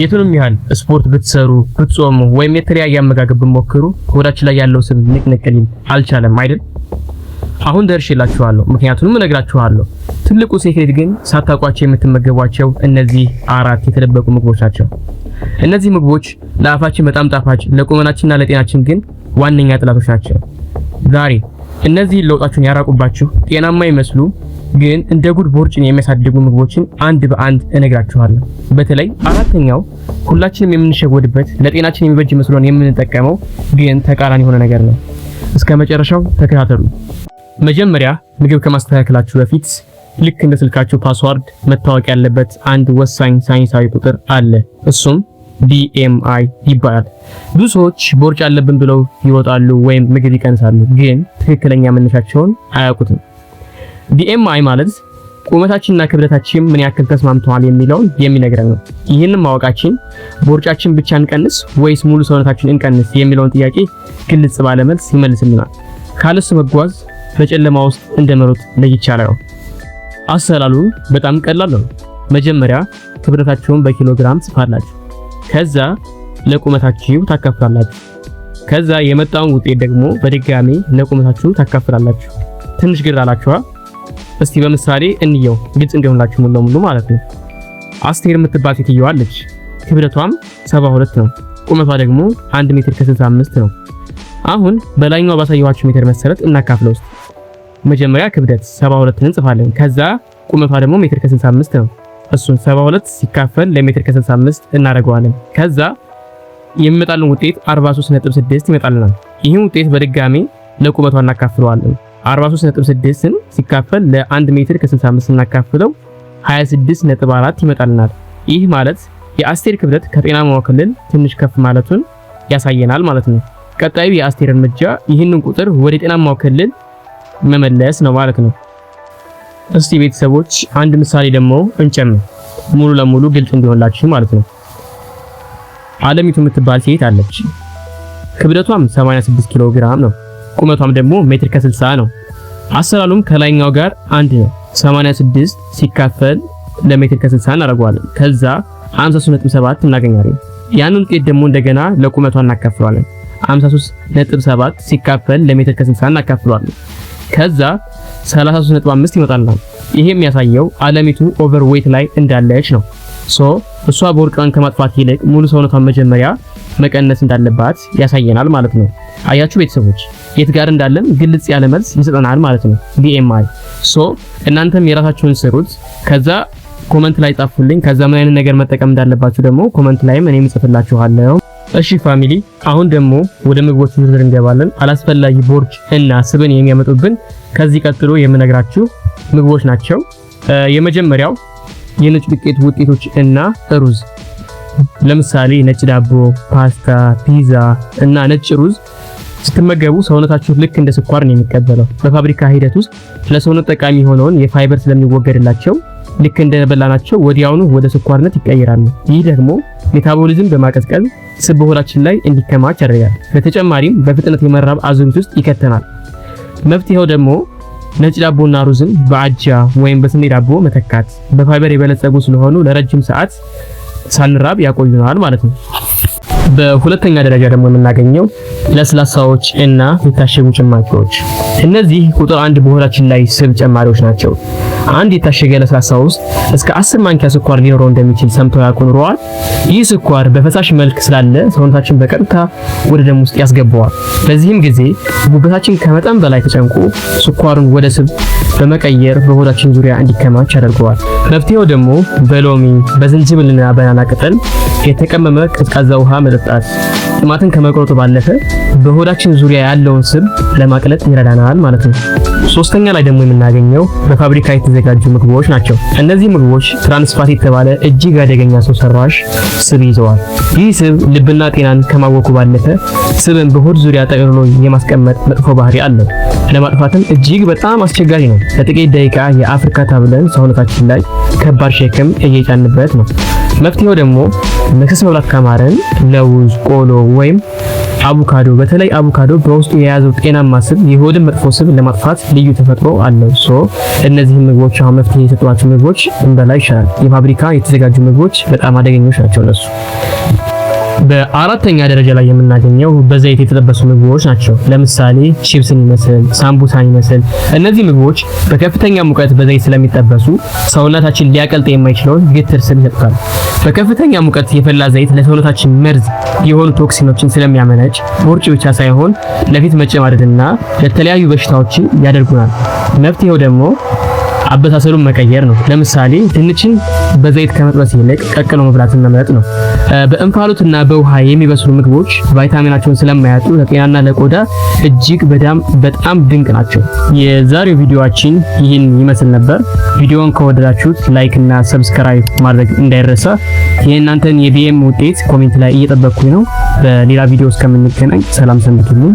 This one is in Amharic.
የቱንም ያህል ስፖርት ብትሰሩ፣ ብትጾሙ ወይም የተለያየ አመጋገብ ብትሞክሩ ሆዳችን ላይ ያለው ስብ ንቅንቅ ሊል አልቻለም አይደል? አሁን ደርሼላችኋለሁ፣ ምክንያቱንም እነግራችኋለሁ። ትልቁ secret ግን ሳታውቋቸው የምትመገቧቸው እነዚህ አራት የተደበቁ ምግቦች ናቸው። እነዚህ ምግቦች ለአፋችን በጣም ጣፋጭ፣ ለቁመናችንና ለጤናችን ግን ዋነኛ ጠላቶች ናቸው። ዛሬ እነዚህ ለውጣችሁን ያራቁባችሁ ጤናማ ይመስሉ ግን እንደ ጉድ ቦርጭን የሚያሳድጉ ምግቦችን አንድ በአንድ እነግራችኋለሁ። በተለይ አራተኛው ሁላችንም የምንሸወድበት፣ ለጤናችን የሚበጅ መስሎን የምንጠቀመው ግን ተቃራኒ የሆነ ነገር ነው። እስከ መጨረሻው ተከታተሉ። መጀመሪያ ምግብ ከማስተካከላችሁ በፊት ልክ እንደ ስልካችሁ password መታወቅ ያለበት አንድ ወሳኝ ሳይንሳዊ ቁጥር አለ። እሱም BMI ይባላል። ብዙ ሰዎች ቦርጭ አለብን ብለው ይወጣሉ ወይም ምግብ ይቀንሳሉ፣ ግን ትክክለኛ መነሻቸውን አያውቁትም። BMI ማለት ቁመታችንና ክብደታችን ምን ያክል ተስማምተዋል የሚለውን የሚነግረን ነው። ይህንን ማወቃችን ቦርጫችን ብቻ እንቀንስ ወይስ ሙሉ ሰውነታችን እንቀንስ የሚለውን ጥያቄ ግልጽ ባለ መልስ ይመልስልናል። ካለሱ መጓዝ በጨለማ ውስጥ እንደመሮጥ ለይቻላል። አሰላሉ በጣም ቀላል ነው። መጀመሪያ ክብደታችሁን በኪሎ ግራም ትጽፋላችሁ። ከዛ ለቁመታችሁ ታካፍላላችሁ። ከዛ የመጣውን ውጤት ደግሞ በድጋሚ ለቁመታችሁ ታካፍላላችሁ። ትንሽ ግር አላችኋ? እስቲ በምሳሌ እንየው ግልጽ እንዲሆንላችሁ ሙሉ ለሙሉ ማለት ነው። አስቴር የምትባል ሴትየዋ አለች። ክብደቷም 72 ነው። ቁመቷ ደግሞ 1 ሜትር ከ65 ነው። አሁን በላይኛው ባሳየኋችሁ ሜትር መሰረት እናካፍለው ውስጥ መጀመሪያ ክብደት 72 እንጽፋለን። ከዛ ቁመቷ ደግሞ ሜትር ከ65 ነው። እሱን 72 ሲካፈል ለሜትር ከ65 እናደርገዋለን። ከዛ የሚመጣልን ውጤት 43.6 ይመጣልናል። ይህን ውጤት በድጋሚ ለቁመቷ እናካፍለዋለን። 43.6ን ሲካፈል ለ1 ሜትር ከ65 እናካፍለው 26.4 ይመጣልናል። ይህ ማለት የአስቴር ክብደት ከጤናማው ክልል ትንሽ ከፍ ማለቱን ያሳየናል ማለት ነው። ቀጣዩ የአስቴር እርምጃ ይህንን ቁጥር ወደ ጤናማው ክልል መመለስ ነው ማለት ነው። እስቲ ቤተሰቦች አንድ ምሳሌ ደግሞ እንጨምር፣ ሙሉ ለሙሉ ግልጽ እንዲሆንላችሁ ማለት ነው። አለሚቱ የምትባል ሴት አለች። ክብደቷም 86 ኪሎ ግራም ነው። ቁመቷም ደግሞ ሜትር ከ60 ነው። አሰላሉም ከላይኛው ጋር አንድ ነው። 86 ሲካፈል ለሜትር ከ60 እናደርገዋለን። ከዛ 53.7 እናገኛለን። ያንን ውጤት ደግሞ እንደገና ለቁመቷ እናካፍለዋለን። 53.7 ሲካፈል ለሜትር ከ60 እናካፍለዋለን። ከዛ 33.5 ይመጣልናል። ይሄ የሚያሳየው አለሚቱ overweight ላይ እንዳለች ነው። So እሷ ቦርጯን ከማጥፋት ይልቅ ሙሉ ሰውነቷን መጀመሪያ መቀነስ እንዳለባት ያሳየናል ማለት ነው። አያችሁ ቤተሰቦች፣ የት ጋር እንዳለን ግልጽ ያለ መልስ ይሰጠናል ማለት ነው BMI። So እናንተም የራሳችሁን ስሩት። ከዛ comment ላይ ጻፉልኝ። ከዛ ምን አይነት ነገር መጠቀም እንዳለባችሁ ደግሞ comment ላይም እኔም እጽፍላችኋለሁ። እሺ family፣ አሁን ደግሞ ወደ ምግቦች ዝርዝር እንገባለን። አላስፈላጊ ቦርጭ እና ስብን የሚያመጡብን ከዚህ ቀጥሎ የምነግራችሁ ምግቦች ናቸው። የመጀመሪያው የነጭ ዱቄት ውጤቶች እና ሩዝ። ለምሳሌ ነጭ ዳቦ፣ ፓስታ፣ ፒዛ እና ነጭ ሩዝ ስትመገቡ ሰውነታችሁ ልክ እንደ ስኳር ነው የሚቀበለው። በፋብሪካ ሂደት ውስጥ ለሰውነት ጠቃሚ የሆነውን የፋይበር ስለሚወገድላቸው ልክ እንደበላናቸው ወዲያውኑ ወደ ስኳርነት ይቀየራሉ። ይህ ደግሞ metabolism በማቀዝቀዝ ስብ በሆዳችን ላይ እንዲከማች ያደርጋል። በተጨማሪም በፍጥነት የመራብ አዙሪት ውስጥ ይከተናል። መፍትሄው ደግሞ ነጭ ዳቦና ሩዝን በአጃ ወይም በስንዴ ዳቦ መተካት። በፋይበር የበለጸጉ ስለሆኑ ለረጅም ሰዓት ሳንራብ ያቆዩናል ማለት ነው። በሁለተኛ ደረጃ ደግሞ የምናገኘው ለስላሳዎች እና የታሸጉ ጭማቂዎች። እነዚህ ቁጥር አንድ በሆዳችን ላይ ስብ ጨማሪዎች ናቸው። አንድ የታሸገ ለስላሳ ውስጥ እስከ 10 ማንኪያ ስኳር ሊኖረው እንደሚችል ሰምተው ያውቁ ኖረዋል? ይህ ስኳር በፈሳሽ መልክ ስላለ ሰውነታችን በቀጥታ ወደ ደም ውስጥ ያስገባዋል። በዚህም ጊዜ ጉበታችን ከመጠን በላይ ተጨንቆ ስኳሩን ወደ ስብ በመቀየር በሆዳችን ዙሪያ እንዲከማች ያደርገዋል። መፍትሄው ደግሞ በሎሚ፣ በዝንጅብልና በናና ቅጠል የተቀመመ ቀዝቃዛ ውሃ መጠጣት ጥማትን ከመቁረጡ ባለፈ በሆዳችን ዙሪያ ያለውን ስብ ለማቅለጥ ይረዳናል ማለት ነው። ሶስተኛ ላይ ደግሞ የምናገኘው በፋብሪካ የተዘጋጁ ምግቦች ናቸው። እነዚህ ምግቦች trans fat የተባለ እጅግ አደገኛ ሰው ሰራሽ ስብ ይዘዋል። ይህ ስብ ልብና ጤናን ከማወኩ ባለፈ ስብን በሆድ ዙሪያ ጠቅልሎ የማስቀመጥ መጥፎ ባህሪ አለው። ለማጥፋትም እጅግ በጣም አስቸጋሪ ነው። ለጥቂት ደቂቃ የአፍ እርካታ ብለን ሰውነታችን ላይ ከባድ ሸክም እየጫንበት ነው። መፍትሄው ደግሞ መክሰስ መብላት ካማረን ለውዝ፣ ቆሎ ወይም አቮካዶ፣ በተለይ አቮካዶ በውስጡ የያዘው ጤናማ ስብ የሆድን መጥፎ ስብ ለማጥፋት ልዩ ተፈጥሮ አለው። So እነዚህን ምግቦች፣ አሁን መፍትሄ የሰጧቸው ምግቦች እንበላ ይሻላል። የፋብሪካ የተዘጋጁ ምግቦች በጣም አደገኞች ናቸው ለሱ። በአራተኛ ደረጃ ላይ የምናገኘው በዘይት የተጠበሱ ምግቦች ናቸው። ለምሳሌ ቺፕስን ይመስል፣ ሳምቡሳን ይመስል። እነዚህ ምግቦች በከፍተኛ ሙቀት በዘይት ስለሚጠበሱ ሰውነታችን ሊያቀልጥ የማይችለውን ግትር ስብ ይሰጡታል። በከፍተኛ ሙቀት የፈላ ዘይት ለሰውነታችን መርዝ የሆኑ toxin ኦችን ስለሚያመነጭ ቦርጭ ብቻ ሳይሆን ለፊት መጨማደድና ለተለያዩ በሽታዎችን ያደርጉናል። መፍትሄው ደግሞ አበሳሰሉን መቀየር ነው። ለምሳሌ ድንችን በዘይት ከመጥበስ ይልቅ ቀቅሎ መብላትን መምረጥ ነው። በእንፋሎትና በውሃ የሚበስሉ ምግቦች ቫይታሚናቸውን ስለማያጡ ለጤናና ለቆዳ እጅግ በጣም በጣም ድንቅ ናቸው። የዛሬው ቪዲዮአችን ይህን ይመስል ነበር። ቪዲዮውን ከወደዳችሁት like እና subscribe ማድረግ እንዳይረሳ። የእናንተን የ BMI ውጤት comment ላይ እየጠበቅኩኝ ነው። በሌላ ቪዲዮ እስከምንገናኝ ሰላም ሰንብቱልኝ።